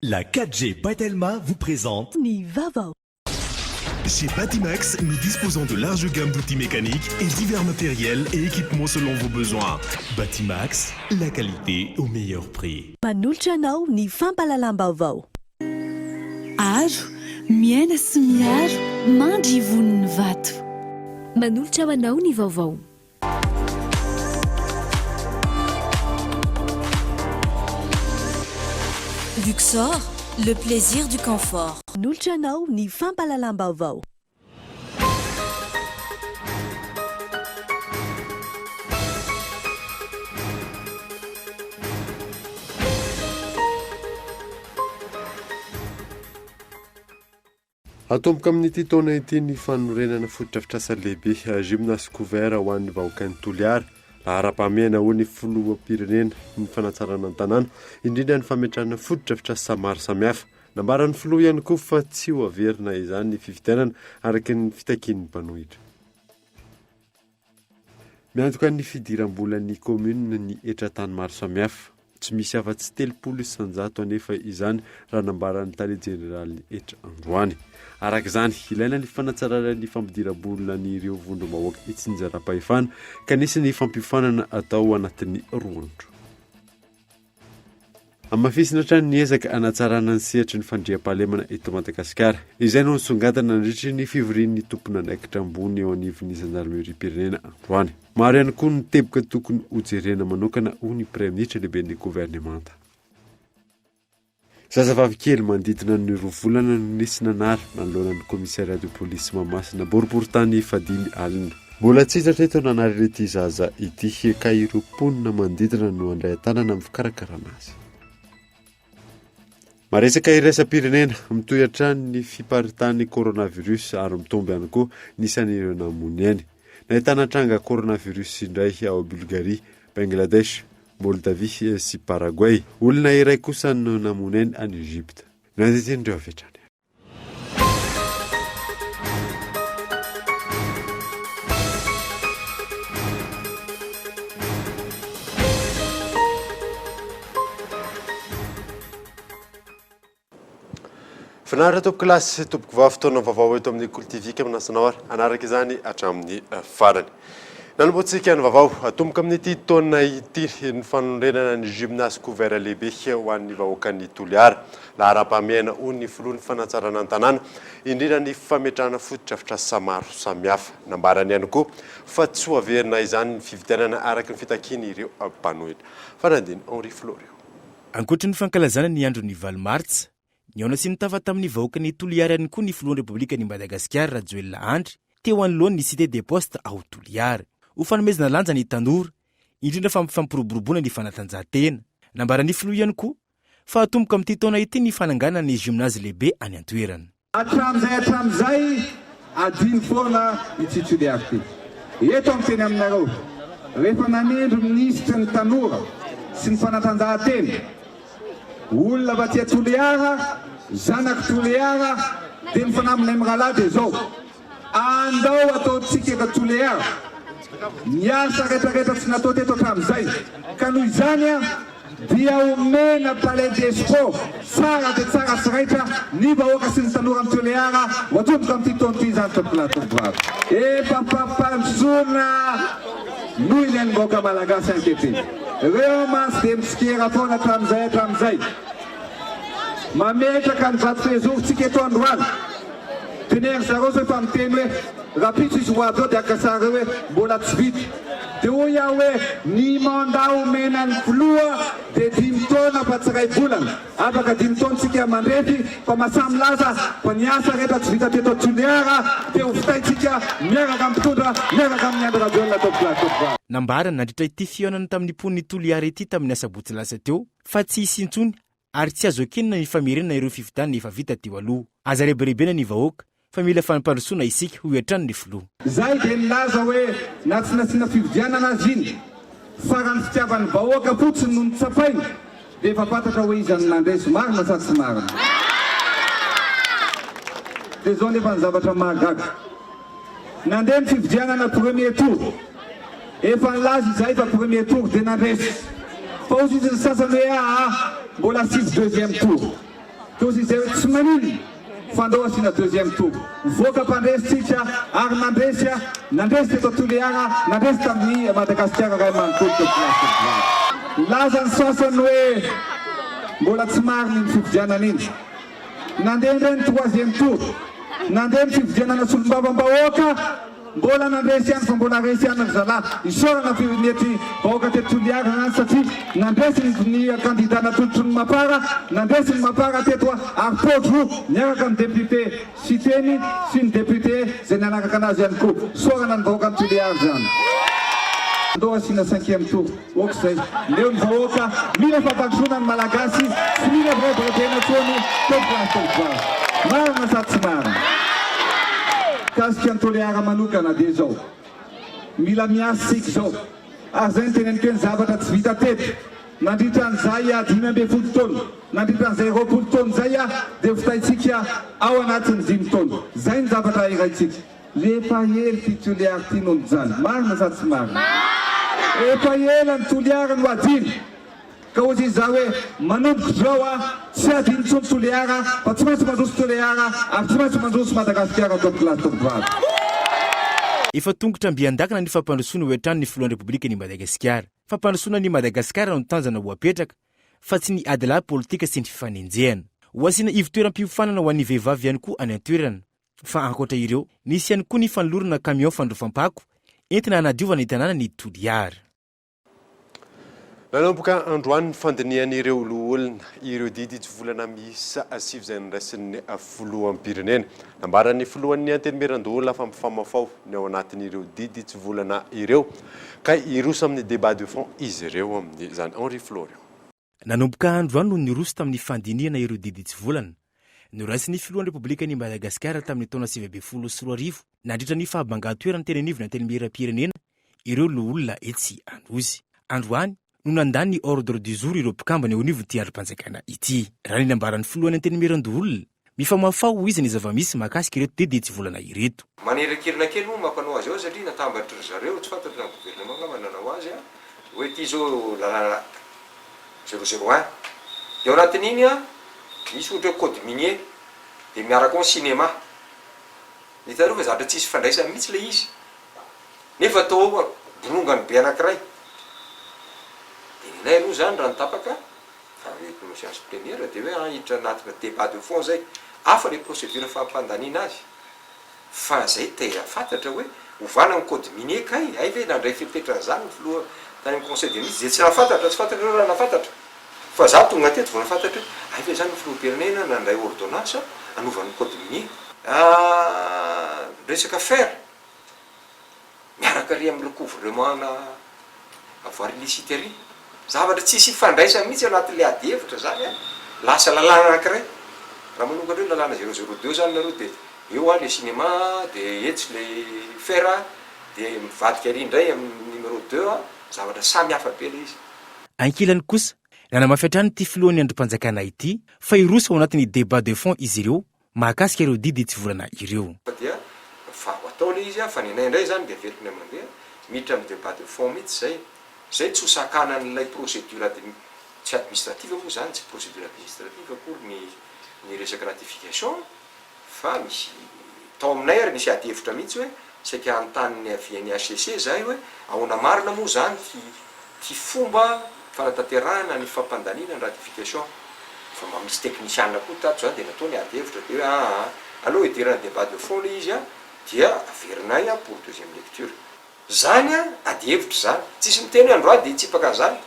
La 4G by Telma vous présente. Ny vaovao. Chez Batimax, nous disposons de larges gammes d'outils mécaniques et divers matériels et équipements selon vos besoins. Batimax, la qualité au meilleur prix. Manolotra anao ny fampahalalam-baovao. Aro, miaina sy miaro, mandry ivon'ny vato. Manolotra ho anao ny vaovao. Luxor, le plaisir du confort. Manolotra anao ny fampahalalam-baovao. Hatomboka amin'ity taona ity ny fanorenana fotodrafitrasa lehibe Gymnase couvert ho an'ny vahoakan'i Toliara. Laharam-pahamehana hoy ny filoham-pirenena ny fanatsarana ny tanàna, indrindra ny fametrahana fotodrafitrasa maro samihafa. Nambaran'ny filoha ihany koa fa tsy ho averina izany ny fifidianana araka ny fitakian'ny mpanohitra. Miantoka ny fidiram-bolan'ny kaominina ny hetra-tany maro samihafa. Tsy misy afa-tsy 30% anefa izany raha nambaran'ny tale jeneralin'ny hetra androany. Araka izany, ilaina ny fanatsarana ny fampidiram-bolan'ireo vondrom-bahoaka itsinjaram-pahefana ka nisy ny fampiofanana atao anatin'ny roa andro. Hamafisina hatrany ny ezaka hanatsarana ny sehatry ny fandriampahalemana eto Madagasikara. Izay no nisongadina nandritry ny fivorian'ny tompon'andraikitra ambony eo anivon'ny zandarimeriam-pirenena androany. Maro ihany koa ny teboka tokony hojerena manokana hoy ny praiminisitra lehiben'ny governemanta. Zazavavy kely manodidina ny roa volana no nisy nanary nanoloana ny commissariat de police Mahamasina boriborintany fahadimy alina. Mbola tsy hita hatreto ny nanarina ity zaza ity ka ireo mponina manodidina no handray an-tanana amin'ny fikarakarana azy. Maresaka iraisam-pirenena, mitohy hatrany ny fiparitahan'ny coronavirus ary mitombo ihany koa ny isan'ireo namoy ainy. Nahitana tranga coronavirus indray ao Bulgarie, Bangladesh, Moldavie sy Paraguay. Olona iray kosa no namoy ainy any Egypte. Nandidian'ireo avy hatrany. Finaritra tompoko lahy sy tompoko vavy fotoana vaovao eto amin'ny Kolo TV ka manasa anao ary hanaraka izany hatramin'ny farany. Nanombohantsika ny vaovao. Atomboka amin'ity taona ity ny fanorenana ny gymnase couvert lehibe ho an'ny vahoakan'i Toliara. Laharam-pahamehana hoy ny filoha ny fanatsarana ny tanàna, indrindra ny fametrahana fotodrafitrasa maro samihafa. Nambarany ihany koa fa tsy ho averina izany ny fifidianana araka ny fitakian'ireo mpanohitra. Fanadino Henri Florio. Ankoatry ny fankalazana ny andron'ny valo martsa, nihaona sy nitafa tamin'ny vahoakan'i Toliara ihany koa ny filohan'ny Repoblikan'i Madagasikara Rajoelina Andry teo anoloan'ny Cité des Postes ao Toliara. Ho fanomezana lanja ny tanora, indrindra fa amin'ny fampiroboroboana ny fanatanjahantena. Nambaran'ny filoha ihany koa fa hatomboka amin'ity taona ity ny fananganana ny gymnase lehibe any an-toerana. Hatramin'izay hatramin'izay, adino foana ity Toliara ity. Eto aho miteny aminareo, rehefa nanendry minisitry ny tanora sy ny fanatanjahantena, olona avy aty Toliara, zanak'i Toliara, dia ny fanambinay mirahalahy dia izao, Andao ataontsika eto Tulear ny asa retraretra tsy natao teto hatramin'izay ka noho izany dia omena palais des sports tsara dia tsara sy raitra ny vahoaka sy ny tanora amin'i Tulear ho atomboka amin'ity taona ity izany tompokolahy tompovavy. Efa fampandrosoana no ilain'ny vahoaka malagasy ankehitriny. Ireo mantsy dia mitsikera foana hatramin'izay hatramin'izay. Mametraka ny vato fehizorontsika eto androany. Teneno zareo zao efa miteny hoe rapitso izy ho avy eo dia akasareo hoe mbola tsy vita. Dia hoy aho hoe ny mandat omena ny filoha dia dimy taona fa tsy iray volana. Afaka dimy taona tsika mandrefy fa masahy milaza fa ny asa rehetra tsy vita teto Toliara dia ho vitaintsika miaraka amin'ny mpitondra miaraka amin'i Andry Rajoelina tompokolahy tompovavy. Nambarany nandritra ity fihaonana tamin'ny mponin'i Toliara ity tamin'ny asabotsy lasa teo fa tsy hisy intsony ary tsy azo ekenina ny famerenana ireo fifidianana efa vita teo aloha. Aza rebirebena ny vahoaka fa mila fampandrosoana isika, hoy hatrany ny filoha. Izahay dia nilaza hoe na tsy nasiana fifidianana aza iny fa raha ny fitiavan'ny vahoaka fotsiny no notsapaina dia efa fantatra hoe iza no nandresy, marina sa tsy marina? Dia izao nefa ny zavatra mahagaga. Nandeha ny fifidianana premier tour. Efa nilaza izahay fa premier tour dia nandresy. Fa hozy izy ny sasany hoe aa mbola asio deuxième tour. Tozy izay hoe tsy maninona fa andao asiana deuxième tour. Mivoaka mpandresy tsika ary nandresy, nandresy teto Toliara, nandresy tamin'i Madagasikara iray manontolo teto Toliara. Nilaza ny sasany hoe mbola tsy marina iny fifidianana iny. Nandeha indray ny troisième tour. Nandeha ny fifidianana solombavambahoaka. Mbola nandresy ihany fa mbola resy ihany ry zalahy. Isaorana fi nety vahoaka teto Toliara izany satria nandresy ny ny kandida natolotry ny Mapar, nandresy ny Mapar teto ary Pôdro niaraka amin'ny député Siteny sy ny député izay nanaraka anazy ihany koa. Isaorana ny vahoakan'i Toliara izany. Andao asiana cinquième tour. Ok zay. Leo ny vahoaka, mila fampandrosoana ny Malagasy, tsy mila firebirebena intsony, tompoko lahy tompoko vavy. Marina sa tsy marina? Mikasika an'i Toliara manokana dia izao, mila miasa isika izao, ary izay no teneniko hoe ny zavatra tsy vita teto nandritra an'izay 15 taona, nandritra an'izay 20 taona izay dia vitaintsika ao anatin'ny dimy taona. Izay ny zavatra iraintsika. Efa ela ity Toliara ity no nijaly. Marina sa tsy marina? Efa ela ny Toliara no adino. Ka hoy izy za hoe manomboka izao aho tsy adino intsony Toliara fa tsy maintsy mandroso Toliara ary tsy maintsy mandroso Madagasikara tompokolahy sy tompokovavy. Efa tongotra mby an-dakana ny fampandrosoana hoy hatrany ny filohan'ny Repoblikan'i Madagasikara. Fampandrosoana an'i Madagasikara no tanjona ho apetraka fa tsy ny adilahy politika sy ny fifanenjehana. Ho asiana ivotoeram-piofanana ho an'ny vehivavy ihany koa any an-toerana. Fa ankoatra ireo, nisy ihany koa ny fanolorana camion fandrofam-pako entina hanadiovana ny tanànan'i Toliara. Nanomboka androany ny fandinihan'ireo loholona ireo didy hitsivolana miisa sivy izay noraisin'ny filoham-pirenena. Nambaran'ny filohan'ny Antenimierandoholona fa mifamafao ny ao anatin'ireo didy hitsivolana ireo ka hiroso amin'ny débat de fond izy ireo amin'izany. Henri Florian. Nanomboka androany no niroso tamin'ny fandinihana ireo didy hitsivolana noraisin'ny filohan'ny Repoblikan'i Madagasikara tamin'ny taona 2019 nandritra ny fahabangan-toerany teny anivon'ny Antenimierampirenena ireo loholona etsy Anosy. Androany no nandany ny ordre du jour ireo mpikambana eo anivon'ity andrim-panjakana ity. Raha ny nambaran'ny filohan'ny Antenimierandoholona, mifamahofaho hoy izy ny zava-misy mahakasika ireto didy hitsivolana ireto. Manirinkirina kely moa mampanao azy ao satria natambatry ry zareo, tsy fantatro na ny gouvernement angamba nanao azy, hoe ity izao lalàna zéro zéro un dia ao anatin'iny an misy ohatra hoe code minier dia miaraka ao ny cinéma, hitanareo fa zavatra tsisy ifandraisany mihitsy ilay izy nefa atao ao bolongany be anakiray, dia nenay aloha izany raha ny tapaka fa reto no séance plénière dia hoe an hiditra anatina débat de fond zay, hafa le procédure fampandaniana azy. Fa zay te hafantatra hoe ovana ny code minier kay, hay ve nandray fepetra an'izany ny filoha tany amin'ny conseil des ministres, zay tsy nahafantatra, tsy fantatro reo raha nahafantatra, fa za tonga teto vao nahafantatra hoe hay ve zany ny filoham-pirenena nandray ordonnance hanova ny code minier. Ah resaka fer, Miaraka ary amin'ny recouvrement ana avoir illicite ary. Zavatra tsisy ifandraisany mihitsy anatin'ilay ady hevitra zany an, lasa lalàna anankiray. Raha manokatra hoe lalàna zéro zéro deux zany nareo dia eo an le cinéma dia etsy le fer dia mivadika ary indray amin'ny numéro deux an, zavatra samy hafa be ilay izy. Ankilany kosa, nanamafy hatrany ity filohan'ny andrim-panjakana ity fa hiroso ao anatin'ny débat de fond izy ireo mahakasika ireo didy hitsivolana ireo. Fa dia fa ho atao ilay izy fa nenay indray izany dia averiko indray mandeha, miditra amin'ny débat de fond mihitsy izay, izay tsy ho sakanan'ilay procédure admi, tsy administrative moa izany, tsy procédure administrative akory ny ny resaka ratification fa misy, tao aminay ary nisy ady hevitra mihitsy hoe saika hanontany ny avy any HCC izahay hoe ahoana marina moa izany ity Ty fomba fanatanterahana ny fampandaniana ny ratification fa mba misy teknisiana koa tato zany dia natao ny ady hevitra dia hoe aa aleo hidirana débat de fond le izy a dia averinay a pour deuxième lecture. Zany a ady hevitra zany, tsisy miteny hoe androany dia hitsipaka an'zany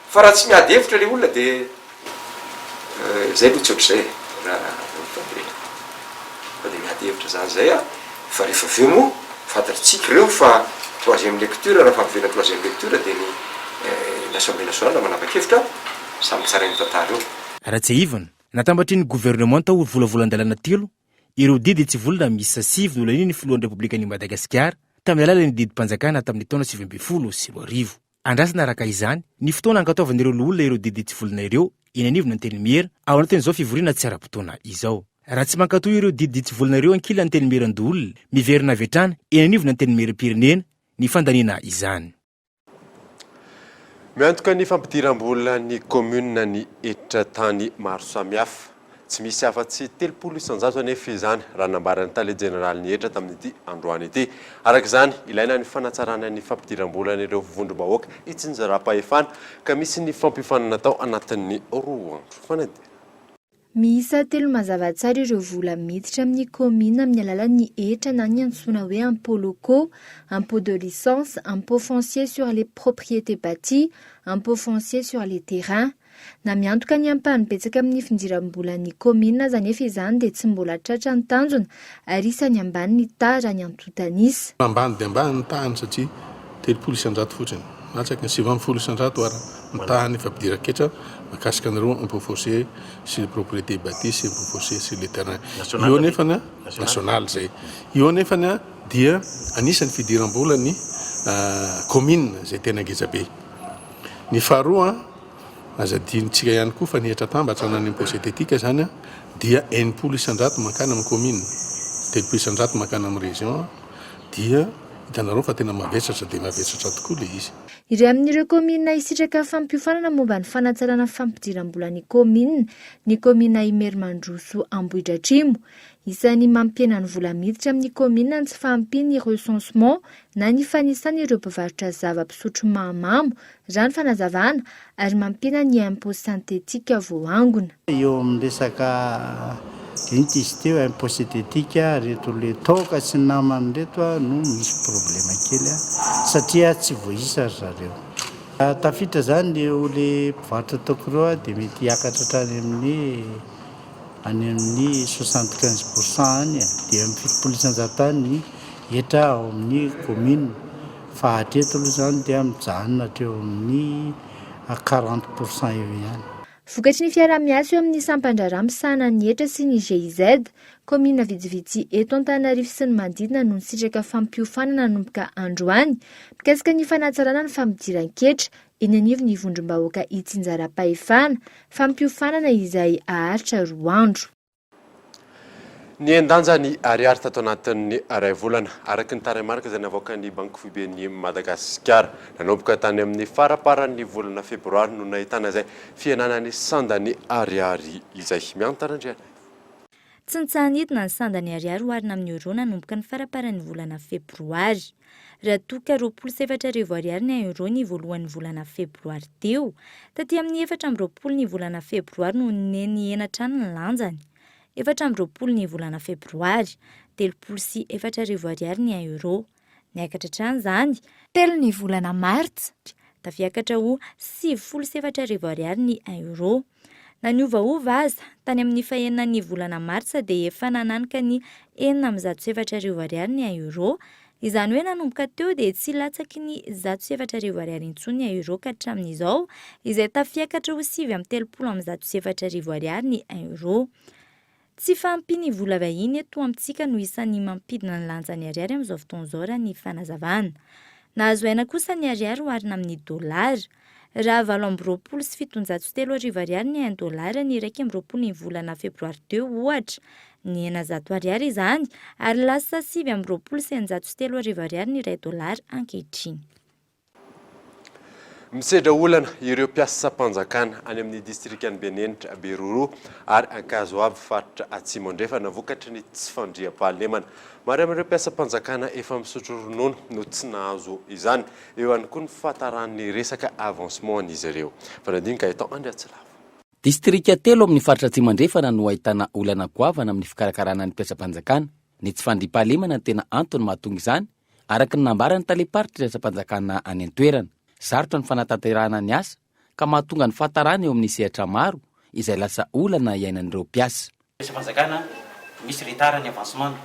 fa raha tsy miady hevitra le olona dia Zay aloha tsy ohatr'izay e, raha fa dia fa dia miady hevitra zany zay a, fa rehefa avy eo moa fantatritsika ireo fa troisième lecture, raha fa miverina troisième lecture dia ny ny assemblée nationale manapa-kevitra, samy tsarain'ny tantara eo. Raha tsiahivina, natambatry ny governemanta ho volavolan-dalàna telo ireo didy tsy volana miisa sivy nolanian'ny filohan'ny Repoblikan'i Madagasikara tamin'ny alalan'ny didim-panjakana tamin'ny taona 2019. Andrasana araka izany ny fotoana hankatoavan'ireo loholona ireo didy tsy volana ireo eny anivon'ny Antenimiera ao anatin'izao fivoriana tsy ara-potoana izao. Raha tsy mankatoa ireo didy tsy volana ireo ankilan'ny Antenimierandoholona, miverina avy hatrany eny anivon'ny Antenimieram-pirenena ny fandaniana izany. Miantoka ny fampidiram-bola ny kaominina ny hetra tany maro samihafa. Tsy misy afa-tsy 30% anefa izany, raha ny nambaran'ny tale jeneralin'ny hetra tamin'ity androany ity. Araka izany, ilaina ny fanatsarana ny fampidiram-bolan'ireo vondrom-bahoaka itsinjaram-pahefana, ka misy ny fampiofanana atao anatin'ny roa andro. Fanadihadiana. Miisa telo mazava tsara ireo vola miditra amin'ny kaominina amin'ny alalan'ny hetra na ny antsoina hoe impôts locaux, impôt de licence, impôt foncier sur les propriétés bâties, impôt foncier sur les terrains. Na miantoka ny ampahany betsaka amin'ny fidiram-bolan'ny kaominina aza anefa izany dia tsy mbola tratra ny tanjona ary isan'ny ambany ny taha raha ny antontan'isa. Ambany dia ambany ny tahany satria 30% fotsiny, latsaky ny 90% ara ny tahan'ny fampidiran-ketra mahakasika an'ireo impôt foncier sur les propriétés bâties sy impôt foncier sur les terrains. Io anefany, national izay. Io anefany dia anisan'ny fidiram-bolan'ny kaominina izay tena ngezabe. Ny faharoa, aza adinontsika ihany koa fa ny hetra tambatra na ny impôt synthétique izany dia 60% mankany amin'ny commune, 30% mankany amin'ny région dia hitanareo fa tena mavesatra dia mavesatra tokoa ilay izy. Iray amin'ireo kaominina hisitraka fampiofanana momba ny fanatsarana ny fampidiram-bolan'ny kaominina ny kaominina Imerimandroso Ambohidratrimo. Isan'ny mampihena ny vola miditra amin'ny kaominina ny tsy fahampian'ny recensement na ny fanisana ireo mpivarotra zava-pisotro mahamamo, raha ny fanazavana, ary mampihena ny impôt synthétique voaangona. Eo amin'ny resaka inona izy teo, impôt synthétique, reto le toaka sy ny namany reto no misy problème kely satria tsy voaisa ry zareo. Tafiditra izany eo le mpivarotra toaka ireo dia mety hiakatra hatrany amin'ny any amin'ny 75 pourcent any e, dia amin'ny 70% any ny hetra ao amin'ny commune, fa hatreto aloha izany dia mijanona hatreo amin'ny 40 pourcent eo ihany. Vokatry ny fiaraha-miasa eo amin'ny sampan-draharaha misahana ny hetra sy ny GIZ, kaominina vitsivitsy eto Antananarivo sy ny manodidina no nisitraka fampiofanana nanomboka androany mikasika ny fanatsarana ny fampidiran-ketra eny anivon'ny vondrom-bahoaka itsinjaram-pahefana, fampiofanana izay haharitra roa andro. Nihen-danja ny ariary tato anatin'ny iray volana, araka ny tarehimarika izay navoakan'ny Banky Foiben'i Madagasikara. Nanomboka tany amin'ny faramparan'ny volana febroary no nahitana izay fihenana ny sandan'ny ariary izay. Miantana Andrianaivo. Tsy nitsaha-nidina ny sandan'ny ariary oharina amin'ny euro nanomboka ny faramparan'ny volana febroary. Raha toa ka 40 ariary ny euro ny voalohan'ny volana febroary teo, taty amin'ny 24 ny volana febroary no nihena hatrany ny lanjany. 24 ny volana febroary, 40 ariary ny euro. Niakatra hatrany izany. Telo ny volana martsa, tafiakatra ho 40 ariary ny euro. Na niovaova aza, tany amin'ny fahenina ny volana martsa dia efa nananika ny 46 ariary ny euro. Izany hoe nanomboka teo dia tsy latsaky ny 104 ariary intsony ny euro ka hatramin'izao, izay tafiakatra ho 139 ariary ny euro. Tsy fahampian'ny vola vahiny eto amintsika no isan'ny mampidina ny lanjan'ny ariary amin'izao fotoana izao raha ny fanazavana. Nahazo aina kosa ny ariary oharina amin'ny dolara. Raha 3728 ariary ny un dollar ny 21 ny volana febroary teo ohatra, nihena 100 ariary izany ary lasa 629 ariary ny iray dolara ankehitriny. Misedra olana ireo mpiasam-panjakana any amin'ny distrikan'i Benenitra, Beroroha ary Ankazoabo, faritra Atsimo Andrefana vokatry ny tsy fandriampahalemana. Maro amin'ireo mpiasam-panjakana efa misotro ronono no tsy nahazo izany. Eo ihany koa ny fahataran'ny resaka avancement an'izy ireo. Fanadino Gaëtan Andriatsilavo. Distrika telo amin'ny faritra Atsimo Andrefana no ahitana olana goavana amin'ny fikarakarana ny mpiasam-panjakana. Ny tsy fandriampahalemana no tena antony mahatonga izany araka ny nambaran'ny talem-paritry ny asam-panjakana any an-toerana. Sarotra ny fanatanterahana ny asa ka mahatonga ny fahatarana eo amin'ny sehatra maro izay lasa olana iainan'ireo mpiasa. Mpiasam-panjakana, misy retard ny avancement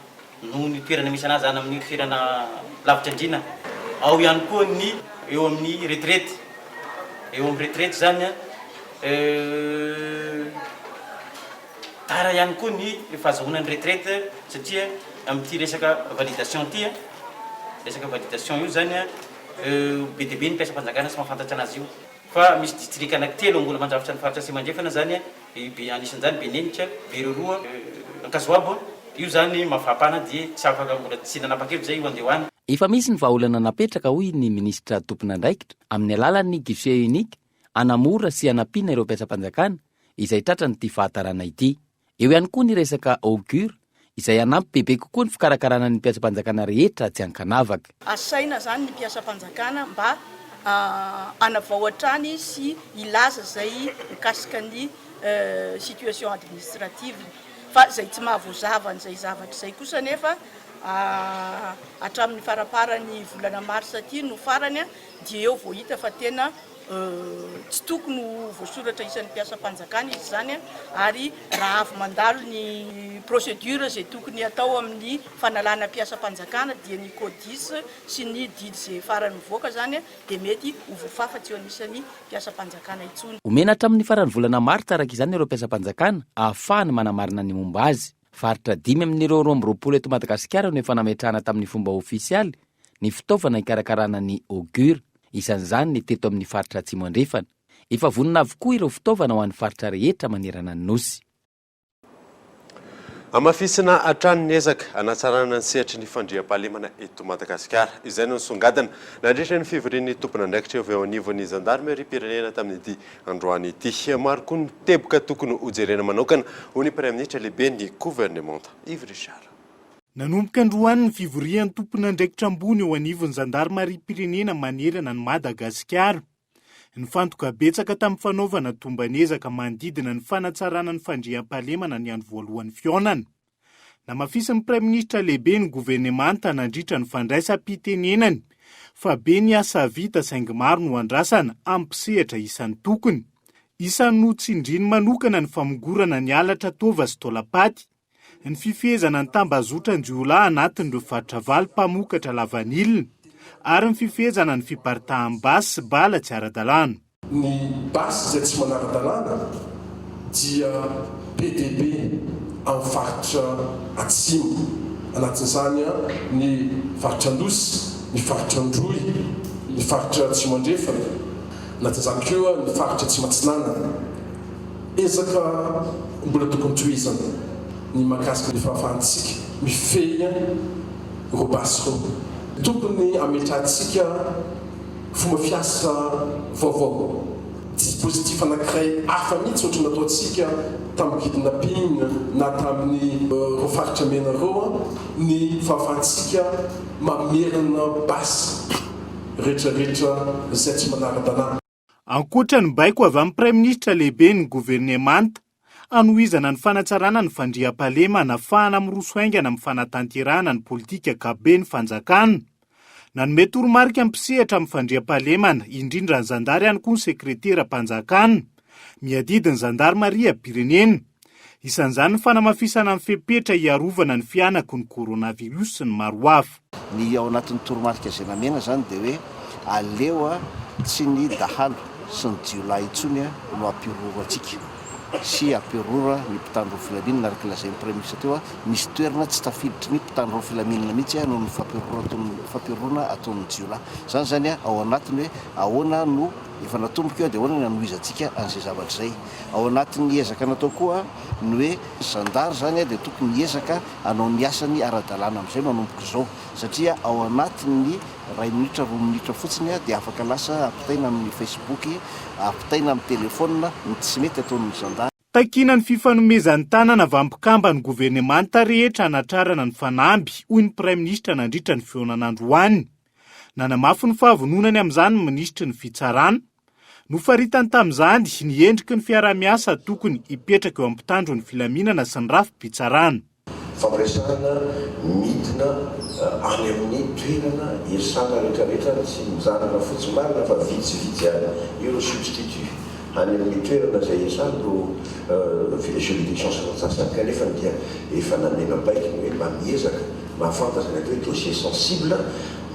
noho ny toerana misy anazy any amin'ny toerana lavitra andriana. Ao ihany koa ny eo amin'ny retraite, eo amin'ny retraite izany Tara ihany koa ny fahazahoana ny retraite satria amin'ity resaka validation ity an, resaka validation io zany an, be dia be ny mpiasam-panjakana tsy mahafantatra anazy io. Fa misy distrika anaky telo mbola mandrafitra ny faritra Atsimo Andrefana zany an, i Be, anisan'izany Benenika, Beroroha, Ankazoabo, io zany mavapana dia tsy afaka mbola tsy nanapa-kevitra zay io andeha ho any. Efa misy ny vahaolana napetraka hoy ny minisitra tompon'andraikitra amin'ny alalan'ny guichet unique hanamora sy hanampiana ireo mpiasam-panjakana izay tratran'ity fahatarana ity. Eo ihany koa ny resaka augure, izay hanampy bebe kokoa ny fikarakarana ny mpiasam-panjakana rehetra tsy ankanavaka. Asaina izany ny mpiasam-panjakana mba hanavao hatrany sy hilaza izay mikasika ny situation administrative-ny. Fa izay tsy mahavoazava an'izay zavatra izay kosa anefa hatramin'ny faramparan'ny volana marsa ity no farany dia eo vao hita fa tena Tsy tokony ho voasoratra isan'ny mpiasam-panjakana izy izany ary raha avy mandalo ny procédure izay tokony hatao amin'ny fanalana mpiasam-panjakana dia ny CODIS sy ny didy izay farany mivoaka izany dia mety ho voafafa tsy ho anisan'ny mpiasam-panjakana intsony. Omena hatramin'ny faran'ny volana martsa araka izany ireo mpiasam-panjakana ahafahany manamarina ny momba azy. Faritra dimy amin'ireo 22 eto Madagasikara no efa nametrahana tamin'ny fomba ofisialy ny fitaovana hikarakarana ny Augure, isan'izany ny teto amin'ny faritra Atsimo Andrefana. Efa vonona avokoa ireo fitaovana ho an'ny faritra rehetra manerana ny Nosy. Hamafisina hatrany ny ezaka hanatsarana ny sehatry ny fandriampahalemana eto Madagasikara. Izay no nisongadina nandritra ny fivorian'ny tompon'andraikitra avy eo anivon'ny zandarimeriam-pirenena tamin'ity androany ity. Maro koa ny teboka tokony hojerena manokana, hoy ny Praiminisitra lehiben'ny governemanta, Yves Richard. Nanomboka androany ny fivorian'ny tompon'andraikitra ambony eo anivon'ny zandarimariam-pirenena manerana an'i Madagasikara. Nifantoka betsaka tamin'ny fanaovana tomban'ezaka manodidina ny fanatsarana ny fandriampahalemana ny andro voalohan'ny fihaonana. Namafisin'ny Praiminisitra lehibe ny governemanta nandritra ny fandraisam-pitenenany fa be ny asa vita saingy maro no andrasana amin'ny mpisehatra isan-tokony. Isan'ny notsindriny manokana ny famongorana ny halatra taova sy taolam-paty. Ny fifehezana ny tambazotran-jiolahy anatin'ireo faritra valo mpamokatra lavanilina ary ny fifehezana ny fiparitahan'ny basy sy bala tsy ara-dalàna. Ny basy izay tsy manara-dalàna dia be dia be amin'ny faritra atsimo, anatin'izany ny faritra Anosy, ny faritra Androy, ny faritra Atsimo Andrefana, anatin'izany koa ny faritra Atsimo Atsinanana. Ezaka mbola tokony tohizana ny mahakasika ny fahafahantsika mifehy ireo basy ireo. Tokony hametrahantsika fomba fiasa vaovao, dispositif anankiray hafa mihitsy ohatry ny nataontsika tamin'ny kidnapping na tamin'ireo faritra mena ireo ny fahafahantsika mamerina basy rehetrarehetra izay tsy manara-dalàna. Ankoatra ny baiko avy amin'ny Praiminisitra lehiben'ny governemanta hanohizana ny fanatsarana ny fandriampahalemana ahafahana miroso haingana amin'ny fanatanterahana ny politika ankapoben'ny fanjakana. Nanome toromarika ny mpisehatra amin'ny fandriampahalemana, indrindra ny zandary ihany koa ny sekreteram-panjakana miadidy ny zandarimariam-pirenena. Isan'izany ny fanamafisana ny fepetra hiarovana ny fihanaky ny coronavirus sy ny maro hafa. Ny ao anatin'ny toromarika izay namena izany dia hoe aleo tsy ny dahalo sy ny jiolahy intsony no hampihorohoro antsika sy hampihorohoro ny mpitandro ny filaminana araka ny lazain'ny Praiminisitra teo, misy toerana tsy tafiditry ny mpitandro ny filaminana mihitsy noho ny fampihorohoroana ataon'ny jiolahy. Izany izany ao anatin'ny hoe ahoana no efa natomboka io dia ahoana ny hanohizantsika an'izay zavatra izay. Ao anatin'ny ezaka natao koa ny hoe zandary izany dia tokony hiezaka hanao ny asany ara-dalàna amin'izay manomboka izao satria ao anatin'ny iray minitra roa minitra fotsiny dia afaka lasa ampitaina amin'ny facebook, ampitaina amin'ny telefaonina ny tsy mety ataon'ny zandary. Takiana ny fifanomezan-tanana avy amin'ny mpikamban'ny governemanta rehetra hanatrarana ny fanamby, hoy ny Praiminisitra nandritra ny fihaonana androany. Nanamafy ny fahavononany amin'izany ny minisitry ny Fitsarana. Nofaritany tamin'izany ny endriky ny fiaraha-miasa tokony hipetraka eo amin'ny mpitandro ny filaminana sy ny rafi-pitsarana. Fampiresahana midina any amin'ny toerana iasana rehetrarehetra tsy mijanona fotsiny, marina fa vitsivitsy ihany ireo substitut any amin'ny toerana izay iasana ireo juridiction sasantsasany kanefa dia efa namena baiko ny hoe mba miezaka mahafantatra ny atao hoe dossier sensible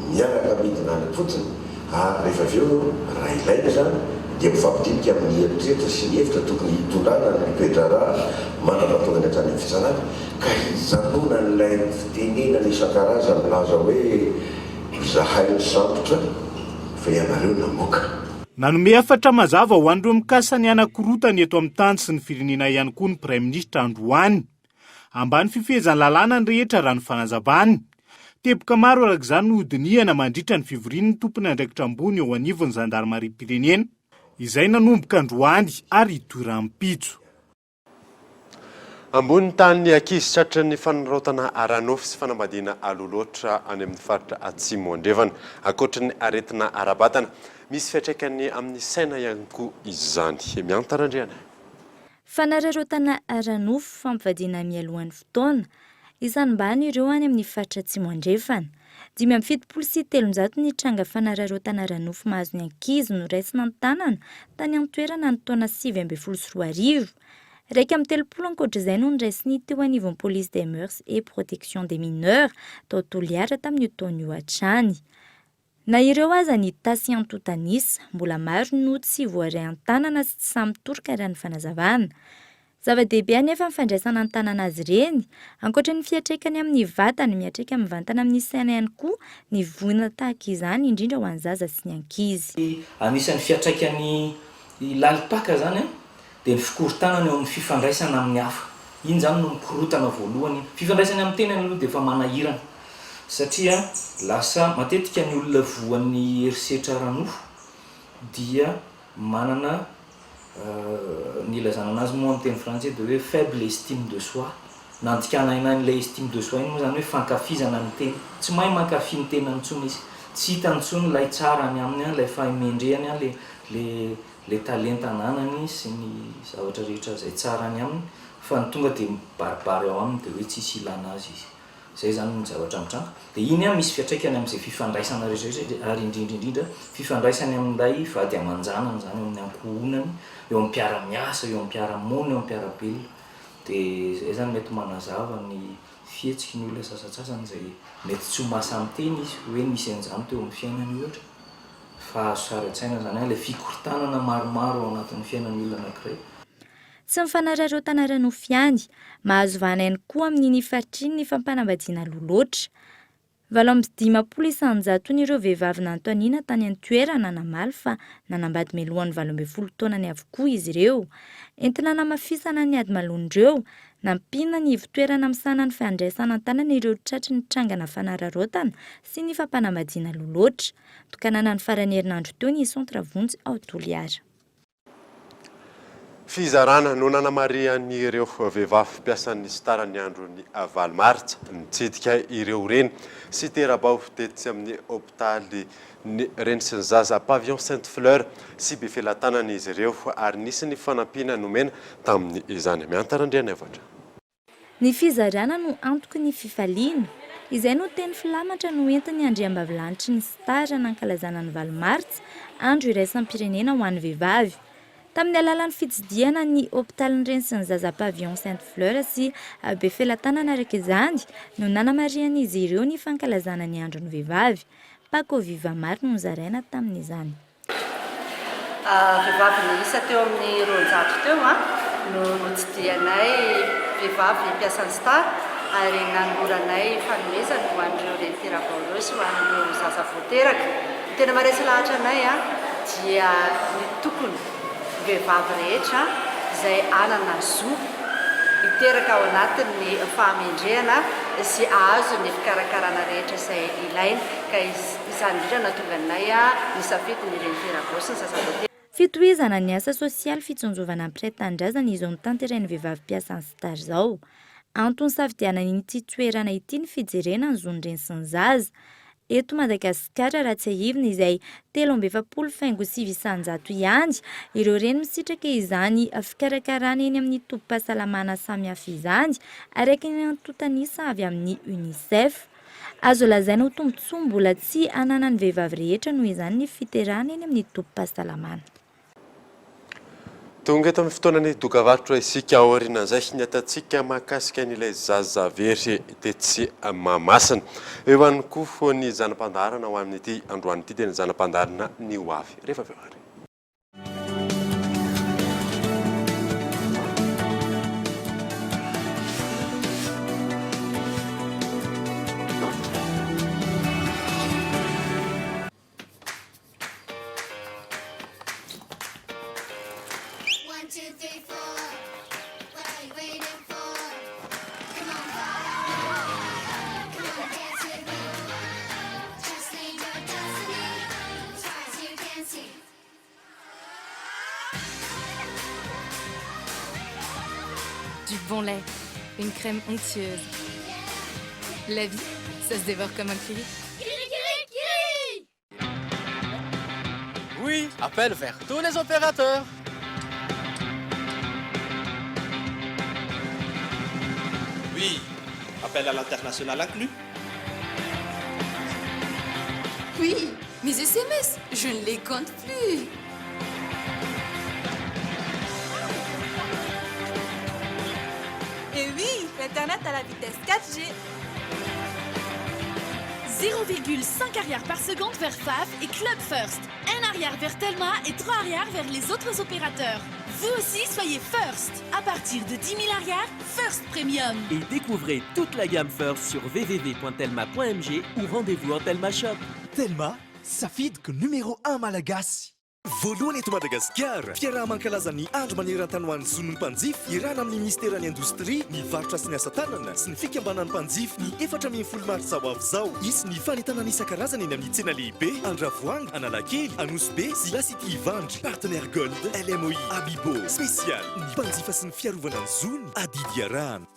miaraka midina any am-potony Ary rehefa avy eo, raha ilaina izany, dia mifampidinika amin'ny eritreritra sy ny hevitra tokony hitondrana ny toe-draharaha mandra-pahatongany hatrany amin'ny fitsarana, ka hijanonan'ilay fitenenana isan-karazany milaza hoe izahay nisambotra fa ianareo namoaka. Nanome hafatra mazava ho an'ireo mikasa ny hanakorontana eto amin'ny tany sy ny firenena ihany koa ny Praiminisitra androany. Ambany fifehezan'ny lalàna ny rehetra raha ny fanazavany. Teboka maro araka izany no hodinihana mandritra ny fivorian'ny tompon'andraikitra ambony eo anivon'ny zandarimariam-pirenena, izay nanomboka androany ary hitohy rahampitso. Ambony tany ny ankizy tratran'ny fanararaotana ara-nofo sy fanambadiana aloha loatra any amin'ny faritra Atsimo Andrefana. Ankoatry ny aretina ara-batana, misy fiantraikany amin'ny saina ihany koa izany. Mianta Randriana. Fanararaotana ara-nofo, fampivadiana mialohan'ny fotoana. Isanimbany ireo any amin'ny faritra Atsimo Andrefana. 375 ny tranga fanararaotana ara-nofo mahazo ny ankizy noraisina an-tanana tany an-toerana ny taona 2019. 31 ankoatra izay no noraisin'ny teo anivon'ny Police des Mœurs et Protection des Mineurs tao Toliara tamin'io taona io hatrany. Na ireo aza ny tasy antontan'isa, mbola maro no tsy voaray an-tanana sy tsy sahy mitoroka raha ny fanazavana. Zava-dehibe anefa ny fandraisana an-tanana azy ireny. Ankoatra ny fiantraikany amin'ny vatana, miantraika mivantana amin'ny saina ihany koa ny voina tahaka izany, indrindra ho an'ny zaza sy ny ankizy. Anisan'ny fiantraikany lalim-paka izany dia ny fikorontanana eo amin'ny fifandraisana amin'ny hafa. Iny izany no mikorotana voalohany. Fifandraisany amin'ny tenany aloha dia efa manahirana satria lasa matetika ny olona voan'ny herisetra ara-nofo dia manana ny ilazana anazy moa amin'ny teny frantsay dia hoe faible estime de soi. Nandikana an'ilay estime de soi iny moa izany hoe fankafizana ny tena. Tsy mahay mankafy ny tenany intsony izy. Tsy hitany intsony ilay tsara any aminy, ilay fahamendrehany, ilay ilay talenta ananany sy ny zavatra rehetra izay tsara any aminy fa ny tonga dia mibaribary ao aminy dia hoe tsisy ilana azy izy. Izay izany ny zavatra mitranga. Dia iny an misy fiantraikany amin'izay fifandraisana rehetra rehetra ary indrindra indrindra fifandraisany amin'ilay vady aman-janany izany eo amin'ny ankohonany, eo amin'ny mpiara-miasa, eo amin'ny mpiara-monina, eo amin'ny mpiara-belona. Dia izay izany mety manazava ny fihetsiky ny olona sasantsasany izay mety tsy ho mahasahy miteny izy hoe nisy an'izany teo amin'ny fiainany ohatra. Fa azo sary an-tsaina izany an, ilay fikorontanana maromaro ao anatin'ny fiainan'ny olona anankiray. Tsy ny fanararaotana ara-nofo ihany, mahazo vahana ihany koa amin'iny faritra iny ny fampanambadiana aloha loatra. 58 isan-jaton'ireo vehivavy nanontaniana tany an-toerana namaly fa nanambady mialohan'ny 18 taonany avokoa izy ireo. Entina hanamafisana ny ady maloan'ireo, nampiana ny ivontoerana misahana ny fandraisana an-tanana ireo tratry ny trangana fanararaotana sy ny fampanambadiana aloha loatra. Notokanana ny faran'ny herinandro teo ny Centre Vonjy ao Toliara. Fizarana no nanamarihan'ireo vehivavy mpiasan'ny Star ny andron'ny 8 martsa. Nitsidika ireo reny sy tera-bao tetsy amin'ny hopitaly ny reny sy ny zaza Pavillon Sainte Fleur sy Befelatanana izy ireo ary nisy ny fanampiana nomena tamin'izany. Miantara Andrianaivoatra. Ny fizarana no antoky ny fifaliana. Izay no teny filamatra noentin'ny andriambavilanitry ny Star nankalazana ny 8 martsa, andro iraisam-pirenena ho an'ny vehivavy. Tamin'ny alalan'ny fitsidihana ny hopitalin'ny reny sy ny zaza Pavillon Sainte Fleur sy Befelatanana araka izany no nanamarihan'izy ireo ny fankalazana ny andron'ny vehivavy. Paco Viva maro no nozaraina tamin'izany. Vehivavy miisa teo amin'ny 200 teo no notsidihanay, vehivavy mpiasan'ny Star, ary nanoloranay fanomezana ho an'ireo reny tera-bao ireo sy ho an'ireo zaza vao teraka. Ny tena maharesy lahatra anay dia ny tokony vehivavy rehetra izay hanana zo hiteraka ao anatin'ny fahamendrehana sy hahazo ny fikarakarana rehetra izay ilaina ka Izany indrindra no nahatonga anay nisafidy ny reny tera-bao sy ny zaza vao teraka. Fitohizana ny asa sosialy fitsinjovana ny mpiray tanindrazana izao notanterahin'ny vehivavy mpiasan'ny Star izao. Antony nisafidianana ity toerana ity ny fijerena ny zon'ny reny sy ny zaza. Eto Madagasikara raha tsiahivina izay 43.9% ihany ireo reny misitraka izany fikarakarana eny amin'ny tobim-pahasalamana samihafa izany araka ny antontan'isa avy amin'ny Unicef. Azo lazaina ho tombontsoa mbola tsy ananan'ny vehivavy rehetra noho izany ny fiterahana eny amin'ny tobim-pahasalamana. Tonga eto amin'ny fotoanan'ny dokavarotra isika aorianan'izay ny atantsika mahakasika an'ilay zaza very tetsy Mahamasina. Eo ihany koa ny zana-pandaharana ho amin'ity androany ity dia ny zana-pandaharana ny ho avy rehefa avy eo ary. Du bon lait. Une crème onctueuse. La vie, ça se dévore comme un kiri. Oui, appel vers tous les opérateurs. Oui, appel à l'international inclus. Oui, mes SMS, je ne les compte plus. Et oui, l'internet à la vitesse 4G. 0,5 ariary par seconde vers FAF et Club First. 1 ariary vers Telma et 3 ariary vers les autres opérateurs. Vous aussi, soyez First. À partir de 10 000 ariary, First Premium. Et découvrez toute la gamme First sur www.telma.mg ou rendez-vous en Telma Shop. Telma, safidiko numéro 1 malagasy. Voalohany eto Madagasikara, fiaraha-mankalaza ny andro maneran-tany ho an'ny zon'ny mpanjifa, iarahana amin'ny minisiteran'ny Indostria, ny varotra sy ny asa tanana sy ny fikambanan'ny mpanjifa ny 14 martsa ho avy izao. Hisy ny fanentanana isan-karazany eny amin'ny tsena lehibe, Andravoahangy, Analakely, Anosibe sy La City Ivandry. Partenaire Gold, LMOI, Abibo. Spécial, ny mpanjifa sy ny fiarovana ny zony, adidy iarahana.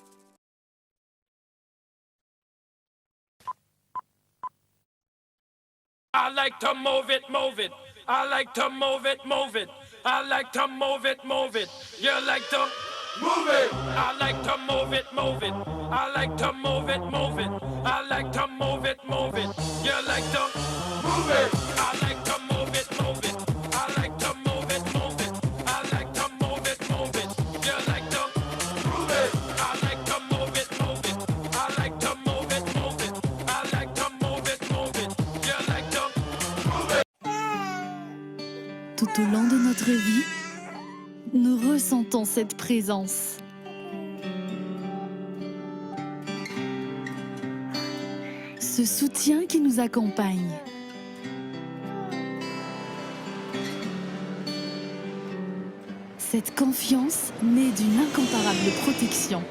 I like to move it, move it. I like to move it, move it. I like to move it, move it. You like to move it. I like to move it, move it. I like to move it, move it. I like to move it, move it. You like to move it. I like to move it, move it. I like to move it, move it. I like to move it, move it. You like to move it. I like to move it, move it. I like to move it, move it. I like to move it, move it. You like to move it. Tout au long de notre vie, nous ressentons cette présence. Ce soutien qui nous accompagne. Cette confiance née d'une incomparable protection.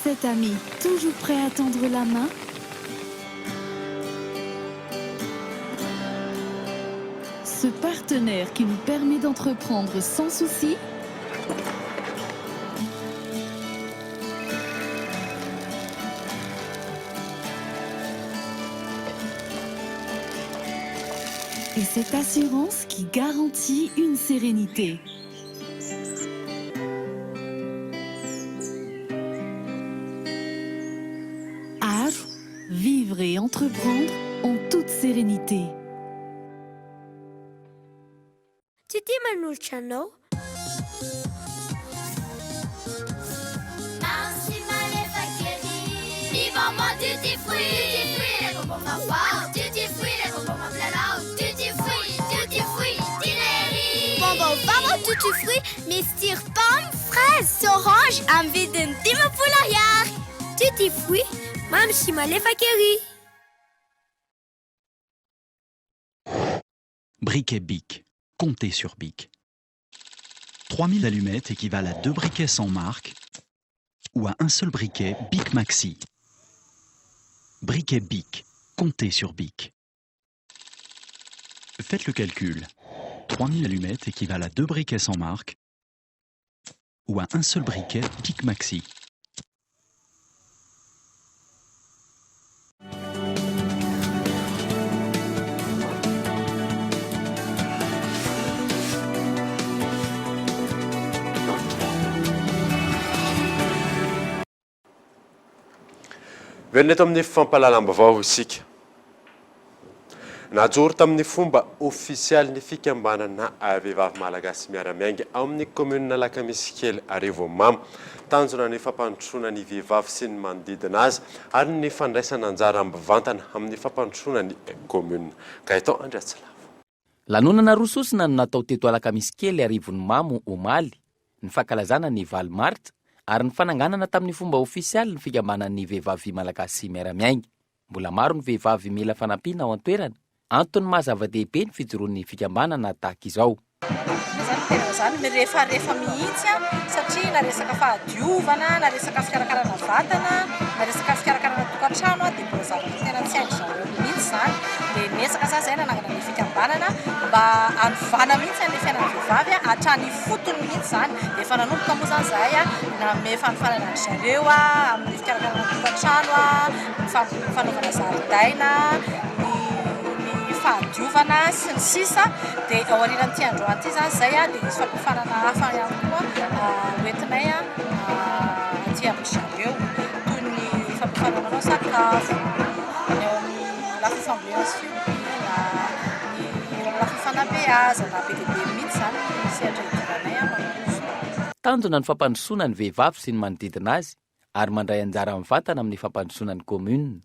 Cet ami toujours prêt à tendre la main. Ce partenaire qui nous permet d'entreprendre sans souci. Et cette assurance qui garantit une sérénité. Art, vivre et entreprendre en toute sérénité. Tsy tia manolotra anao. Mamy sy malefaka ery. Ny bonbon tutti fruit. Tutti fruit le bonbon vaovao. Tutti fruit le bonbon mampilalao. Tutti fruit, tutti fruit, tiana ery. Bonbon vaovao tutti fruit misy tsiro pomme, fraise sy orange amin'ny vidiny 50 ariary. Tutti fruit, mamy sy malefaka ery. Briquet Bic. Comptez sur Bic. 3000 allumettes équivalent à deux briquets sans marque ou à un seul briquet Bic Maxi. Briquet Bic. Comptez sur Bic. Faites le calcul. 3000 allumettes équivalent à deux briquets sans marque ou à un seul briquet Bic Maxi. Velona eto amin'ny fampahalalam-baovao isika. Najoro tamin'ny fomba ofisialy ny fikambanana vehivavy malagasy miara-miainga ao amin'ny kaominina Alakamisikely Arivonimamo. Tanjona ny fampandrosoana ny vehivavy sy ny manodidina azy ary ny fandraisana anjara mivantana amin'ny fampandrosoana ny kaominina. Gaëtan Andriatsilavo. Lanonana roa sosona no natao teto Alakamisikely Arivonimamo omaly, ny fankalazana ny valo martsa ary ny fananganana tamin'ny fomba ofisialy ny fikambanan'ny vehivavy malagasy miara-miainga. Mbola maro ny vehivavy mila fanampiana ao an-toerana, antony maha zava-dehibe ny fijoroan'ny fikambanana tahaka izao. Izany tena izany mirefarefa mihitsy satria na resaka fahadiovana, na resaka fikarakarana vatana, na resaka fikarakarana tokantrano dia mbola zavatra tena tsy hain-dry zareo mihitsy izany. Dia niezaka izany izahay nanangana ilay fikambanana mba hanovana mihitsy an'ilay fiainan'ny vehivavy hatrany ifotony mihitsy izany. Dia efa nanomboka moa izany izahay nanome fanofanana an-dry zareo amin'ny fikarakarana ny tokantrano, ny fanaovana zaridaina, ny ny fahadiovana sy ny sisa. Dia ao aorianan'ity androany ity izany izay dia hisy fampiofanana hafa ihany koa hoentinay aty amin-dry zareo toy ny fampiofanana manao sakafo, ny ao amin'ny lafiny fambolena sy fiompiana, ny eo amin'ny lafiny fanabeazana, be dia be mihitsy izany ny sehatra idiranay manomboka izao. Tanjona ny fampandrosoana ny vehivavy sy ny manodidina azy ary mandray anjara mivantana amin'ny fampandrosoana ny kaominina.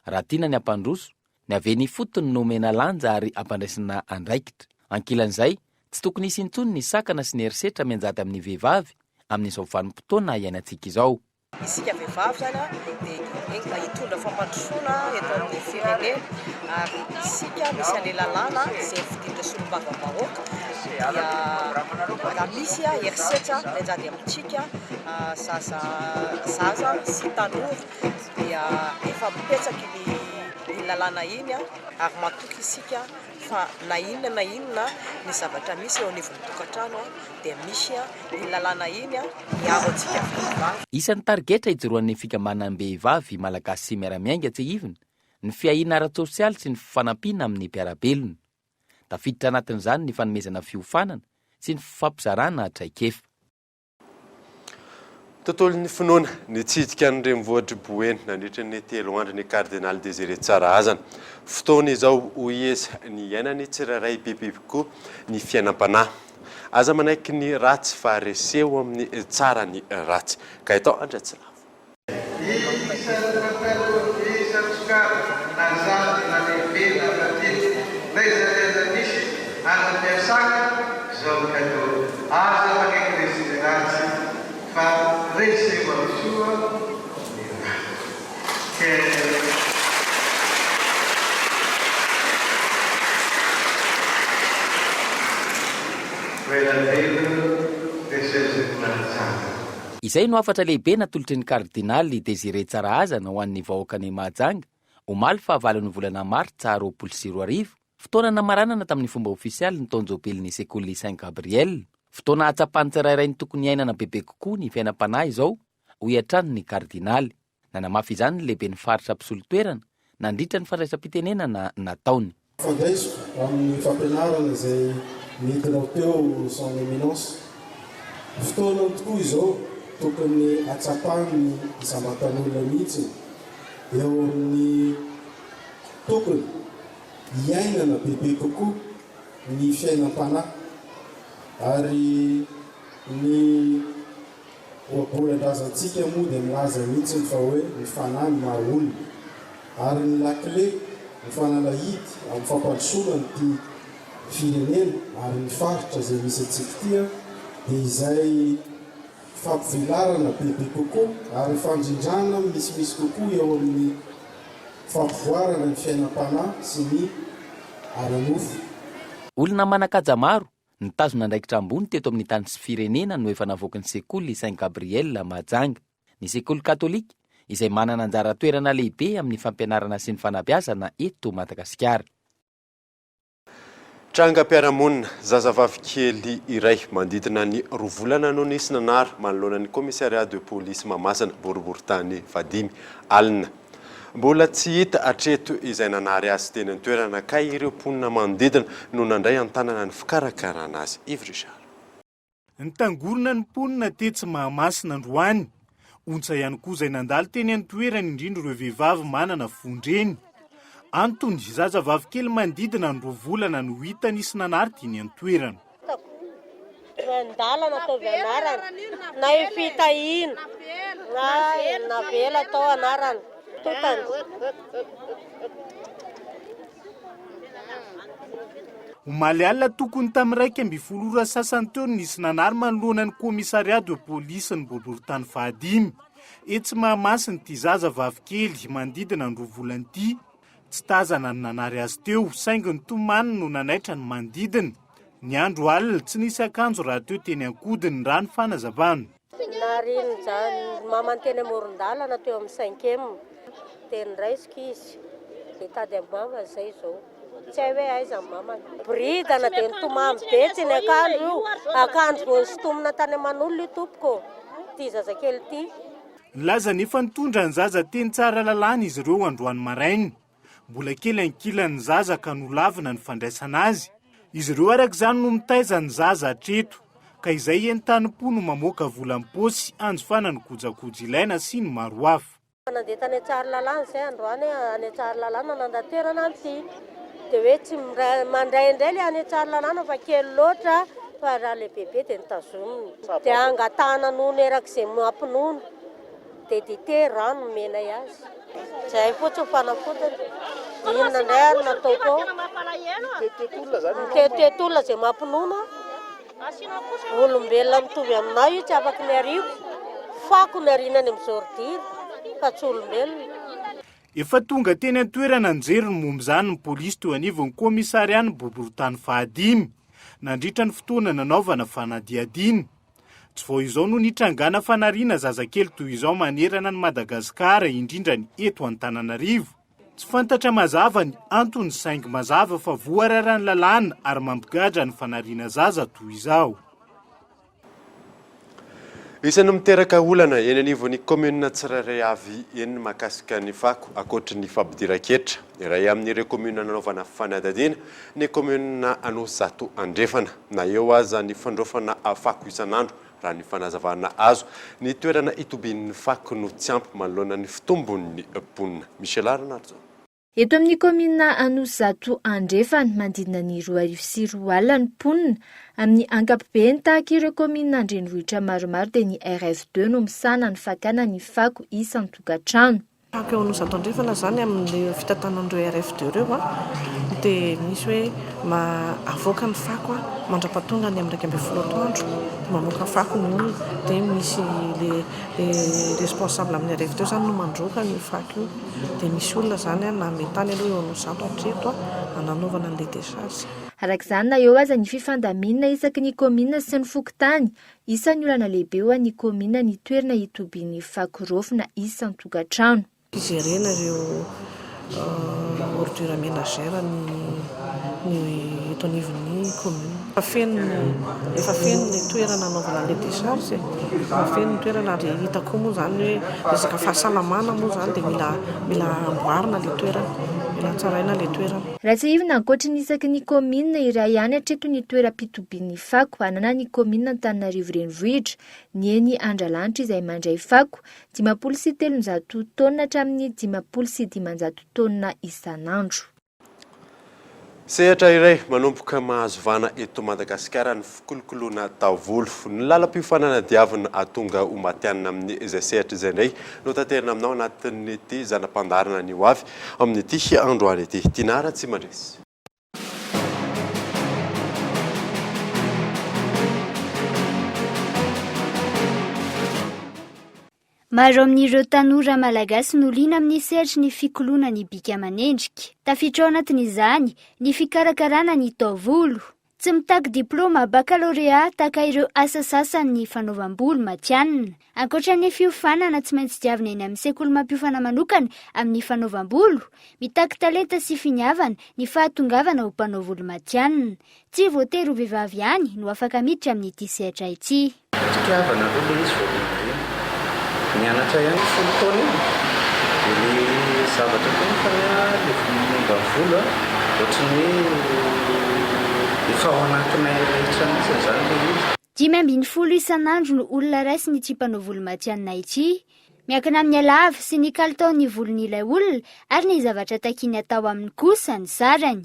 Raha tiana ny hampandroso, ny avy eny ifotony no omena lanja ary ampandraisina andraikitra. Ankilan'izay, tsy tokony hisy intsony ny sakana sy ny herisetra mianjady amin'ny vehivavy amin'izao vanim-potoana iainantsika izao. Isika vehivavy izany dia hitondra fampandrosoana eto amin'ny firenena ary isika misy an'ilay lalàna izay fidin'ireo solombavambahoaka dia raha misy herisetra mianjady amintsika zaza zaza sy tanora dia efa mipetraka iny lalàna iny ary matoky isika fa na inona na inona ny zavatra misy eo anivon'ny tokantrano dia misy iny lalàna iny miaro antsika vehivavy. Isan'ny tarigetra ijoroan'ny fikambanam-behivavy Malagasy Miara-miainga tsiahivina ny fiahiana ara-tsosialy sy ny fifanampiana amin'ny mpiara-belona. Tafiditra anatin'izany ny fanomezana fiofanana sy ny fifampizarana traikefa. Tontolon'ny finoana, nitsidika ny renivohitr'i Boeny nandritra ny telo andro ny Kardinaly Désiré Tsarahazana. Fotoana izao, hoy izy, ny hiainan'ny tsirairay bebe kokoa ny fiainam-panahy. Aza manaiky ny ratsy fa reseho amin'ny tsara ny ratsy. Gaëtan Andriatsilavo. Izay no hafatra lehibe natolotry ny Kardinaly Désiré Tsarahazana ho an'ny vahoakan'i Mahajanga, omaly fahavalon'ny volana martsa 2020, fotoana namaranana tamin'ny fomba ofisialy ny taon-jobilin'ny sekoly Saint Gabriel. Fotoana hahatsapan'ny tsirairay ny tokony hiainana bebe kokoa ny fiainam-panahy izao, hoy hatrany ny Kardinaly. Nanamafy izany ny lehiben'ny faritra mpisolo toerana nandritra ny fandraisam-pitenenana nataony. Fandraisiko amin'ny fampianarana izay nentinao teo Son Eminence. Fotoanany tokoa izao tokony hatsapan'ny isam-batan'olona mihitsy eo amin'ny tokony hiainana bebe kokoa ny fiainam-panahy ary ny Ohabolan-drazantsika moa dia milaza mihitsy fa hoe ny fanahy no maha olona. Ary ny lakile, ny fanalahidy amin'ny fampandrosoana an'ity firenena ary ny faritra izay misy antsika ity dia izay fampivelarana bebe kokoa ary fandrindrana misimisy kokoa eo amin'ny fampivoarana ny fiainam-panahy sy ny ara-nofo. Olona manan-kaja maro Nitazona andraikitra ambony teto amin'ny tany sy firenena no efa navoaky ny sekoly Saint Gabriel Mahajanga. Ny sekoly katolika, izay manana anjara toerana lehibe amin'ny fampianarana sy ny fanabeazana eto Madagasikara. Trangam-piarahamonina, Zazavavy kely iray manodidina ny roa volana no nisy nanary manoloana ny commissariat de police Mahamasina, boriborintany fahadimy, alina. Mbola tsy hita hatreto izay nanary azy teny an-toerana ka ireo mponina manodidina no nandray an-tanana ny fikarakarana azy. Yves Richard. Nitangorona ny mponina tetsy Mahamasina androany. Ontsa ihany koa izay nandalo teny an-toerana indrindra ireo vehivavy manana fon-dreny. Antony, zazavavikely manodidina ny roa volana no hita nisy nanary teny an-toerana. Ndalana ataovy anarana na i fitahiana na navela atao anarana totany. Omaly alina tokony tamin'ny 11 ora sasany teo no nisy nanary manoloana ny commissariat de police ny boriborintany fahadimy etsy Mahamasina ity zaza vavikely manodidina ny roa volana ity. Tsy tazana ny nanary azy teo saingy ny tomany no nanaitra ny manodidina. Ny andro alina, tsy nisy akanjo rahateo teny an-kodiny, raha ny fanazavana. Narian'ny mamany teny amoron-dalana teo amin'ny cinquième dia noraisiko izy dia tady amin'ny mama izay izao. Tsy hay hoe aiza ny mamany. Boridana dia nitomany be tsy ny akanjo io. Akanjo vao nosintomina tany aman'olona io tompoko ô. Ity zazakely ity. Nilaza ny efa nitondra ny zaza teny Tsaralalàna izy ireo androany maraina. Mbola kely ankilan'ny zaza ka nolavina ny fandraisana azy. Izy ireo araka izany no mitaiza ny zaza hatreto, ka izay entanim-po no mamoaka vola am-paosy hanjifana ny kojakoja ilaina sy ny maro hafa. Nandeha tany Tsaralalàna izay androany, any Tsaralalàna nandaterana an'ity. Dia hoe tsy mandray indray ilay any Tsaralalàna fa kely loatra fa raha ilay bebe dia notazomina. Dia angatahana nono erak'izay mampinono. Dia dite, rano no omenay azy. Izay fotsiny fanafodiny. Dia inona indray ary no ataoko ao? Mitetetety olona izay mampinono. Olombelona mitovy aminay io tsy afaky ny ariako. Fako ny ariana any amin'ny ordure fa tsy olombelona. Efa tonga teny an-toerana nijery ny momba izany ny polisy teo anivon'ny kaomisarian'ny boriborintany fahadimy, nandritra ny fotoana nanaovana fanadihadiana. Tsy vao izao no nitrangana fanariana zazakely toy izao manerana an'i Madagasikara, indrindra ny eto Antananarivo. Tsy fantatra mazava ny antony saingy mazava fa voararan'ny lalàna ary mampigadra ny fanariana zaza toy izao. Isan'ny miteraka olana eny anivon'ny kaominina tsirairay avy eny ny mahakasika ny fako, ankoatry ny fampidiran-ketra. Iray amin'ireo kaominina nanaovana fanadihadiana ny kaominina Anosizato Andrefana. Na eo aza ny fandraofana fako isan'andro, raha ny fanazavana azo, ny toerana itobian'ny fako no tsy ampy manoloana ny fitombon'ny mponina. Michela Ranarison. Eto amin'ny kaominina Anosizato Andrefana, manodidina ny 2002 ny mponina. Amin'ny ankapobeny, tahaka ireo kaominina an-drenivohitra maromaro dia ny RF deux no misahana ny fakana ny fako isan-tokantrano. Fako eo Anosizato Andrefana izany amin'ilay fitantanan'ireo RF deux ireo dia misy hoe avoaka ny fako mandra-pahatonga ny amin'ny 11 atoandro dia mamoaka fako ny olona dia misy ilay responsable amin'ny RF deux izany no mandroaka an'io fako io dia misy olona izany nanome tany aloha eo Anosizato hatreto nanaovana an'ilay décharge. Araka izany na eo aza ny fifandaminana isaky ny kaominina sy ny fokontany, Isan'ny olana lehibe ho an'ny kaominina ny toerana hitobian'ny fako raofina isan-tokantrano. Fijerena ireo ordures ménagères ny eto anivon'ny commune. Efa feno ny efa feno ny toerana anaovana an'ilay décharge e, efa feno ny toerana ary hita koa moa izany hoe resaka fahasalamana moa izany dia mila mila amboarina ilay toerana, mila hatsaraina ilay toerana. Raha tsiahivina, ankoatry ny isaky ny kaominina iray ihany hatreto ny toeram-pitobian'ny fako ananan'ny kaominina Antananarivo Renivohitra, ny eny Andralanitra izay mandray fako 350 taonina hatramin'ny 550 taonina isan'andro. Sehatra iray manomboka mahazo vahana eto Madagasikara ny fikolokoloana taovolo. Ny lalam-piofanana diavina hahatonga ho matihanina amin'izay sehatra izay indray no taterina aminao anatin'ity zana-pandaharana ny ho avy amin'ity androany ity. Tinah Ratsimandresy. Maro amin'ireo tanora malagasy no liana amin'ny sehatry ny fikoloana ny bika aman'endrika. Tafiditra ao anatin'izany ny fikarakarana ny taovolo. Tsy mitaky diplaoma bakalorea tahaka ireo asa sasany ny fanaovam-bolo matihanina. Ankoatra ny fiofanana tsy maintsy diavina eny amin'ny sekoly mampiofana manokana amin'ny fanaovam-bolo, mitaky talenta sy finiavana ny fahatongavana ho mpanao volo matihanina. Tsy voatery ho vehivavy ihany no afaka miditra amin'ity sehatra ity. Fitiavana aloha ilay izy voalohany indrindra. Nianatra ihany folo taona iny dia ilay zavatra koa nefany an, ilay momba ny volo an, ohatran'ny hoe efa ao anatinay rehetra mihitsy izany ilay izy. 15 isan'andro no olona raisin'ity mpanao volo matihanina ity. Miankina amin'ny halava sy ny kalitaon'ny volon'ilay olona ary ny zavatra takiany atao aminy kosa ny sarany.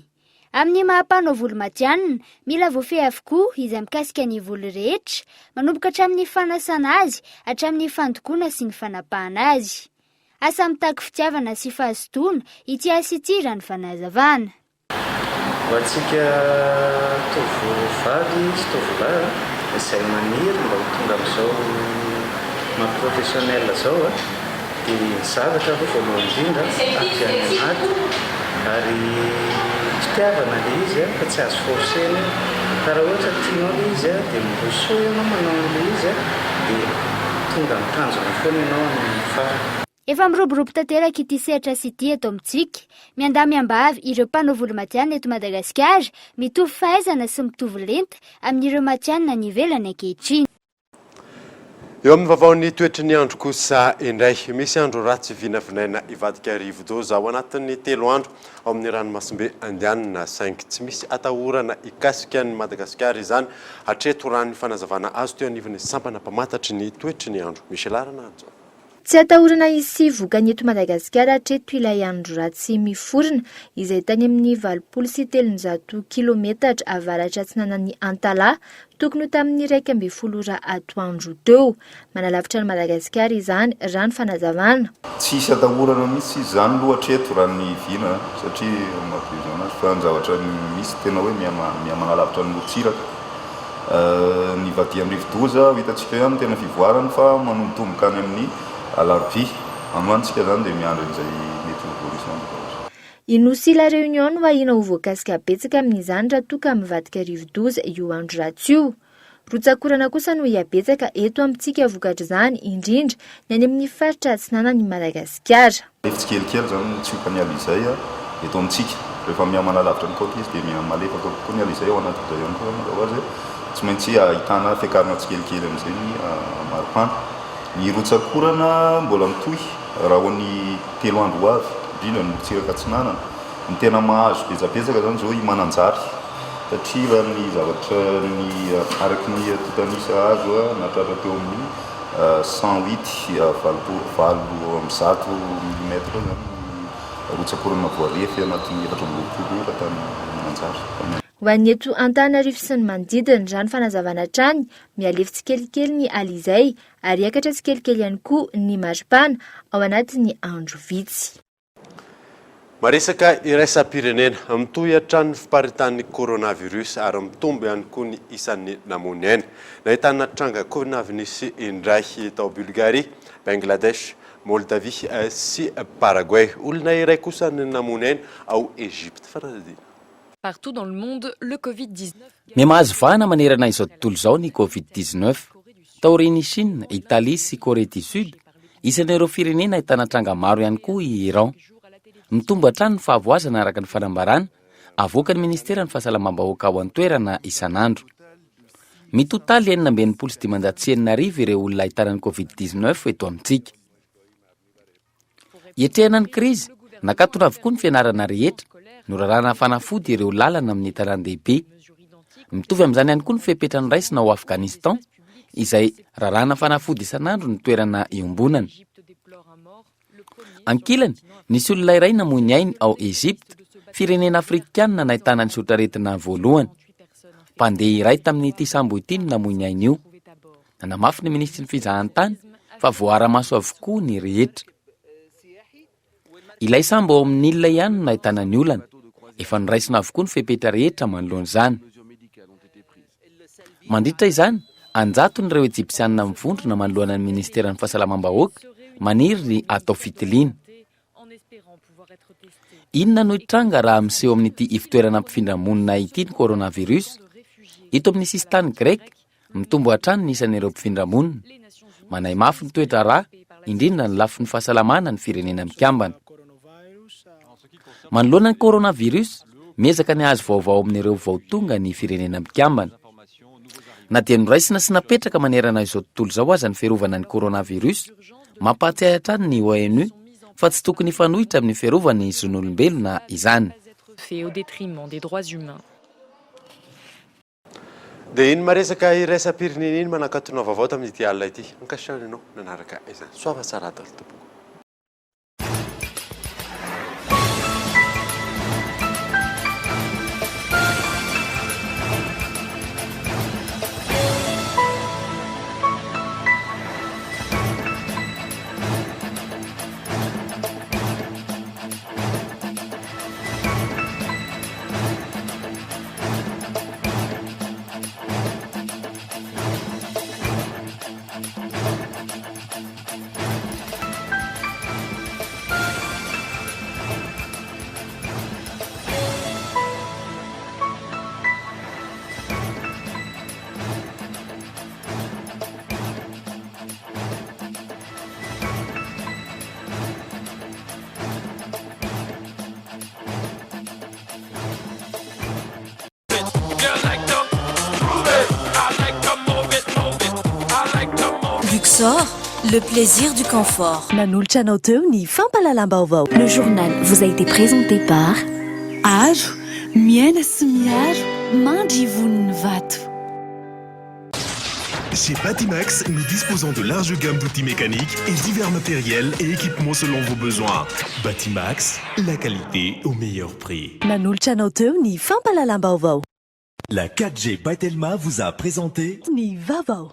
Amin'ny maha mpanao volo matihanina, mila voafehy avokoa izay mikasika ny volo rehetra, manomboka hatramin'ny fanasana azy hatramin'ny fandokoana sy ny fanapahana azy. Asa mitaky fitiavana sy fahazotoana ity asa ity raha ny fanazavana. Ho antsika tovovavy sy tovolahy izay maniry mba ho tonga amin'izao maha professionnel izao dia ny zavatra aloha voalohany indrindra avy any anaty ary fitiavana ilay izy fa tsy azo forcer-na io fa raha ohatra tianao ilay izy dia mirosoa ianao manao an'ilay izy dia tonga amin'ny tanjona foana ianao amin'ny farany. Efa miroborobo tanteraka ity sehatra sy ity eto amintsika. Miandahy miambavy ireo mpanao volo matihanina eto Madagasikara, mitovy fahaizana sy mitovy lenta amin'ireo matihanina any ivelany ankehitriny. Eo amin'ny vaovaon'ny toetry ny andro kosa indray, misy andro ratsy vinavinaina hivadika rivodoza ao anatin'ny telo andro ao amin'ny ranomasimbe Indianina, saingy tsy misy atahorana hikasika an'i Madagasikara izany hatreto raha ny fanazavana azo teo anivon'ny sampana mpamantatry ny toetry ny andro. Michel Ramanantsoa. Tsy atahorana hisy vokany eto Madagasikara hatreto ilay andro ratsy miforona, izay tany amin'ny 380 kilometatra avaratra atsinanan'i Antalaha, tokony ho tamin'ny 11 ora atoandro teo. Manalavitra an'i Madagasikara izany, raha ny fanazavana. Tsy hisy atahorana mihitsy izany aloha hatreto raha ny vina satria amin'ny maha prévision anazy fa ny zavatra misy tena hoe miha-manalavitra ny morontsiraka. Ny vadian'ny rivodoza ho hitantsika eo ihany ny tena fivoarany fa manombotomboka any amin'ny alarobia. Any ho any tsika izany dia miandry an'izay mety ho évolution ny zavatra. I Nosy La Réunion no ahiana ho voakasika betsaka amin'izany raha toa ka mivadika rivodoza io andro ratsy io. Rotsak'orana kosa no hihabetsaka eto amintsika vokatr'izany, indrindra ny any amin'ny faritra atsinanan'i Madagasikara. Efa tsikelikely izany no tsioka ny alizay eto amintsika. Rehefa miha-manalavitra ny côte izy dia miha-malefaka kokoa ny alizay ao anatin'izay ihany koa mazava ho azy hoe tsy maintsy ahitana fiakarana tsikelikely amin'izay ny maripana. Ny rotsak'orana mbola mitohy raha ho an'ny telo andro ho avy, indrindra ny morontsiraka atsinanana. Ny tena mahazo betsabetsaka izany izao i Mananjary satria raha ny zavatra ny araka ny antontan'isa azo nahatratra teo amin'ny 108, 188 millimètres eo izany ny rotsak'orana voarefy anatin'ny 24 ora tany Mananjary. Ho an'ny eto Antananarivo sy ny manodidina, raha ny fanazavana hatrany, mihalefy tsikelikely ny alizay ary hiakatra tsikelikely ihany koa ny maripana ao anatin'ny andro vitsy. Maresaka iraisam-pirenena, mitohy hatrany ny fiparitahan'ny coronavirus ary mitombo ihany koa ny isan'ny namoy ny aina. Nahitana tranga coronavirus indray tao Bulgarie, Bangladesh, Moldavie sy Paraguay. Olona iray kosa no namoy ny aina ao Egypte. Fanadihadiana. Partout dans le monde, le Covid 19. Mihamahazo vahana manerana izao tontolo izao ny Covid 19. Taorian'i Chine, Italie sy Corée du Sud, isan'ireo firenena ahitana tranga maro ihany koa i Iran. Mitombo hatrany ny fahavoazana araka ny fanambarana avoakan'ny ministeran'ny fahasalamam-bahoaka ao an-toerana isan'andro. Mitotaly 6566 ireo olona ahitana ny Covid 19 eto amintsika. Hiatrehana ny krizy, nakatona avokoa ny fianarana rehetra, norarana fanafody ireo lalana amin'ny tanàn-dehibe. Mitovy amin'izany ihany koa ny fepetra noraisina ao Afghanistan, izay raràna fanafody isan'andro ny toerana iombonana. Ankilany, nisy olona iray namoy ny ainy ao Egypte, firenena afrikanina nahitana ny soritr'aretina voalohany. Mpandeha iray tamin'ity sambo ity no namoy ny ainy io. Nanamafy ny minisitry ny fizahantany fa voaara-maso avokoa ny rehetra. Ilay sambo ao amin'ny Nil ihany no nahitana ny olana. Efa noraisina avokoa ny fepetra rehetra manoloana izany. Mandritra izany, an-jatony ireo Ejipsianina mivondrona manoloana ny minisiteran'ny fahasalamam-bahoaka maniry ny hatao fitiliana. Inona no hitranga raha miseho amin'ity ivotoerana mpifindra-monina ity ny coronavirus? Eto amin'ny sisintany greka, mitombo hatrany ny isan'ireo mpifindra monina. Manahy mafy ny toe-draharaha, indrindra ny lafiny fahasalamana ny Firenena Mikambana. Manoloana ny coronavirus, miezaka ny hahazo vaovao amin'ireo vao tonga ny Firenena Mikambana. Na dia noraisina sy napetraka manerana izao tontolo izao aza ny fiarovana ny coronavirus, mampahatsiahy hatrany ny ONU fa tsy tokony hifanohitra amin'ny fiarovana ny zon'olombelona izany. Fait au détriment des droits humains. Dia iny maresaka iraisam-pirenena iny manakatona vaovao tamin'ity alina ity. Ankasitrahana ianao nanaraka izany. Soava tsara daholo tompoko. Ressort, le plaisir du confort. Nanolotra anao teo ny fampahalalam-baovao. Le journal vous a été présenté par Aro, miaina sy miaro, mandry ivon'ny vato. Chez Batimax, nous disposons de larges gammes d'outils mécaniques et divers matériels et équipements selon vos besoins. Batimax, la qualité au meilleur prix. Nanolotra anao teo ny fampahalalam-baovao. La 4G by Telma vous a présenté Ny vaovao.